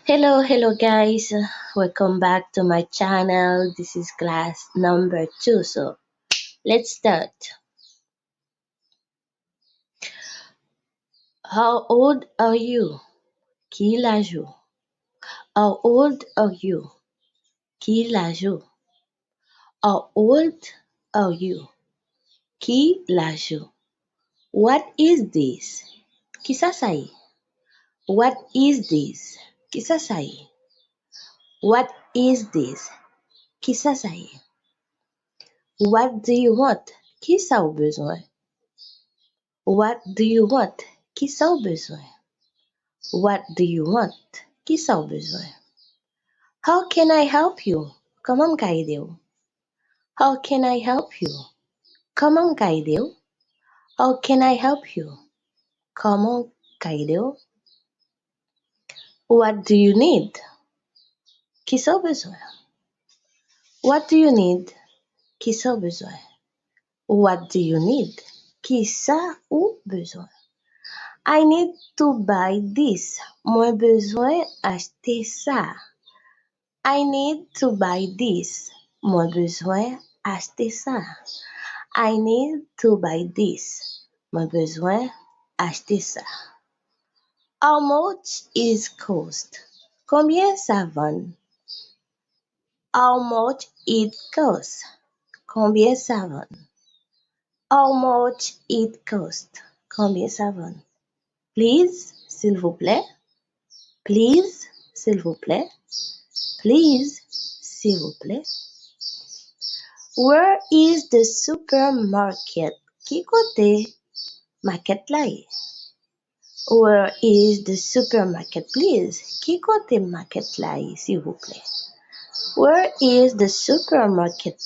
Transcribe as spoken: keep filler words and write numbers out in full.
Hello, hello guys. Welcome back to my channel. This is class number two. So let's start. How old are you? Ki laj ou? How old are you? Ki laj ou? How old are you? Ki laj ou? What is this? Kisa sa ye? What is this? Kisa sa ye? What is this? Kisa sa ye? What do you want? Kisa w bezwen? What do you want? Kisa w bezwen? What do you want? Kisa w bezwen? How can I help you? Kòman m ka ede w? How can I help you? Kòman m ka ede w? How can I help you? Kòman m ka ede w? What do you need? Kisa w bezwen? What do you need? Kisa w bezwen? What do you need? Kisa ou bezwen? I need to buy this. Mwen bezwen achte sa. I need to buy this. Mwen bezwen achte sa. I need to buy this. Mwen bezwen achte sa. How much is cost? Konbyen sa vann? How much it cost? Konbyen sa vann? How much it cost? Konbyen sa vann? Please, silvouplè. Please, silvouplè. Please, silvouplè. Where is the supermarket? Ki kote makèt la ye? Where is the supermarket, please? Ki kote makèt la ye, silvouplè? Where is the supermarket,